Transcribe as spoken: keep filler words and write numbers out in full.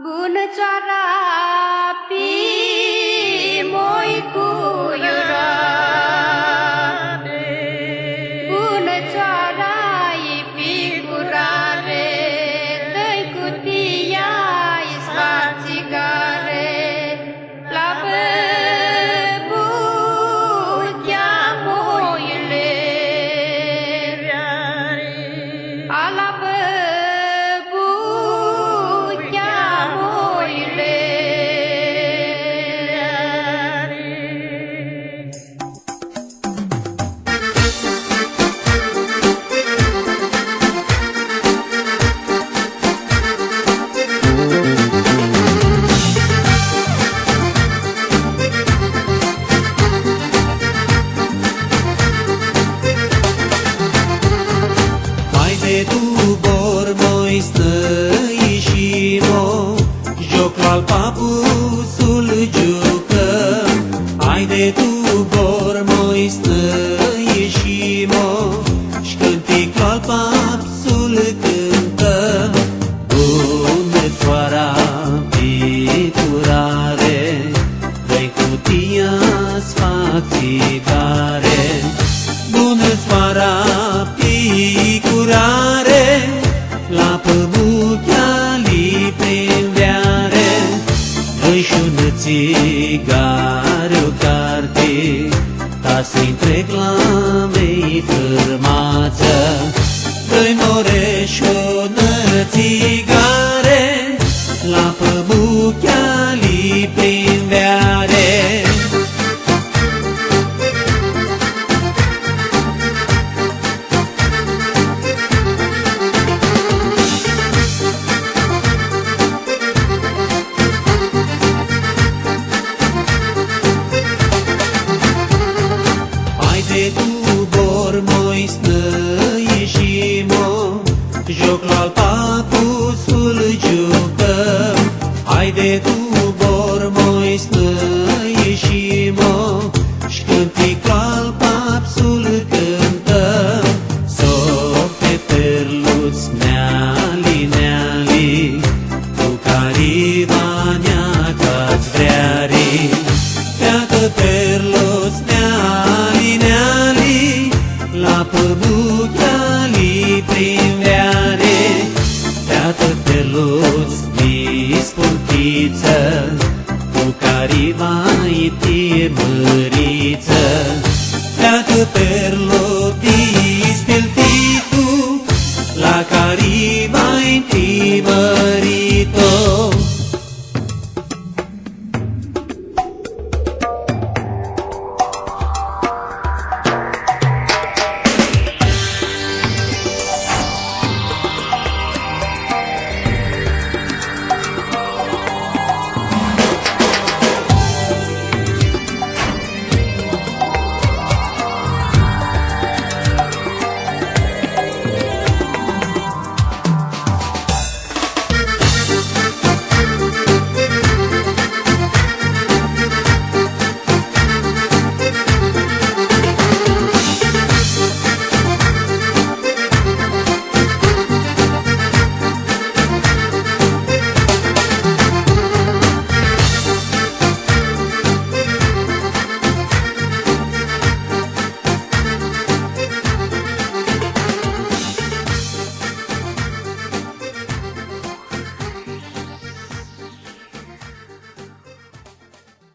Bunã țoara, pi moi cu iurare. Bunã țoara, i pi curare, dã-i cutia, i s-fac tsigare. La bãbuchea, moile, a la bãbuchea, moile. Haide tu, bormoi, s-nã ishimo, joc al papu s-lu giucãm. Haide tu, bormoi, s-nã ishimo, sh-cãnticlu al pap s-lu cãntãm. Bunã țoara, pi curare, dã-i cutia, s-fac tsigare. Bunã țoara, pi curare, la pãmuchea li prin veare, dã-i sh-unã tsigarã, o carti, ta s-intreg la mei fãrmatsã. Dã-i, more, sh-unã tsigare, la pãmuchea li prin veare. Haide tu, bormoi, s-nã ishimo, joclu al papu s-lu giucãm. Haide tu, bormoi, s-nã ishimo, sh-cãnticlu al pap s-lu cãntãm. Softeterluts, neali, neali, tu cari va neaca-ts vreari. Featã terluts, neali, neali, la pãmuchea li prin veari. Featã terluts, dispurtitsã, tu cari va-i ti mãritsã. Featã terluts, dispiltitu, la cari va-i ti mãritsã.